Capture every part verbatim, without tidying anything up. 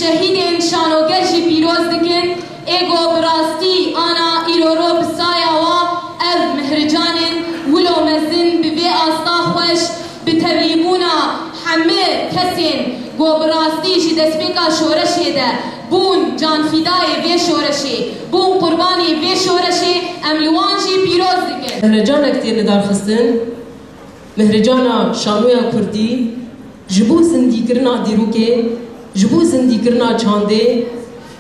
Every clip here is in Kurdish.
Şehîdên şanoger jî pîroz dikin, ê ku bi rastî ana îroro bi saya wa ev mihricanên wilo mezin bi vê asta xweş, bi tevlîbûna hemî kesên ku bi rastî ji destpêka şoreşê de bûn canfîdayê vê şoreşê, bûn qurbanê vê şoreşê, em li wan jî pîroz dikin. Mihricanek tê lidarxistin, mihricana şanoya kurdî, ji bo zindîkirina dîrokê, ji bo zindîkirina çandê,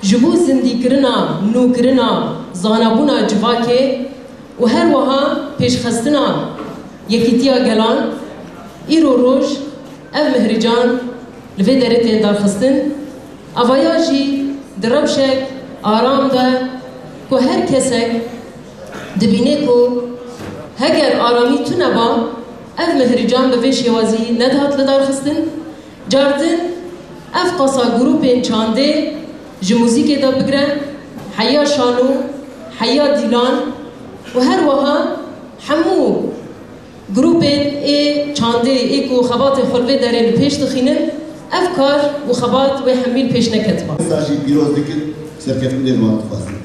ji bo zindîkirina nûkirina zanabûna civakê û her wiha pêşxistina yekîtiya gelan, îro roj ev mihrîcan li vê derê tên darxistin. Avaya jî di rewşek aram de ku her kesek dibîne ku heger aramî tune ba, ev mihrîcan bi vê şêwazî nedihat lidarxistin. Cardin ev qasa grûpên çandê ji muzîkê de bigre, heya şano, heya dîlan û her wiha hemû grûpên ê çandê ê ku xebatê xwe li vê derê li pêş dixînin, ev kar û xebat wê hemî li pêş neketiba. Êsta jî pîroz dikin, serkeftinê li wan dixwazin.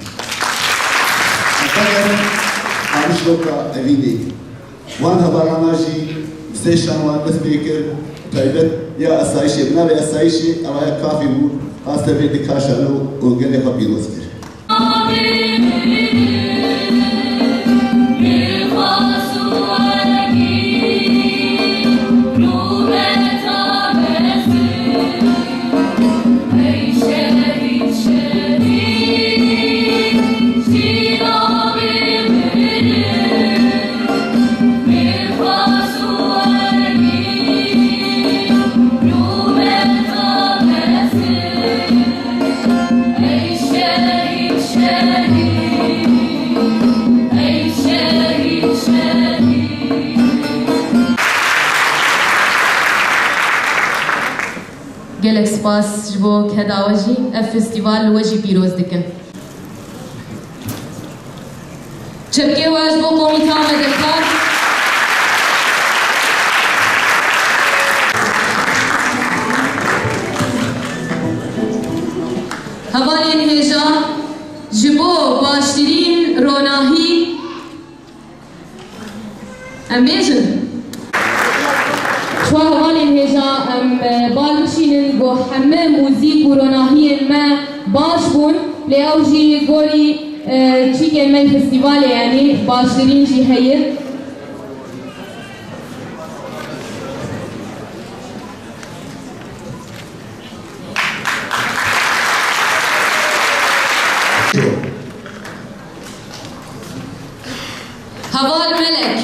Heqeten Qamişloka Evînê. Wan hevalana jî bi sê şan wan dest pê kir, taybet ya esayîşê, bi navê esayîşê, ev ya kafî bû, qas te vê dika şano û gelê xwe pîroz kir. Gelek spas ji bo keda we jî. Ev festîval li we jî pîroz dikin. Çepkê we ji bo komîta me derkar. Hevalên hêja, ji bo baştirîn ronahî, em bêjin. Çar hevalên hêja, em, e, bal bişînin ku heme muzîk û ronahiyên me baş bûn, lê ew jî gorî, e, çîkên me yê festîvalê, yanî baştirîn jî heye. Heval Melek,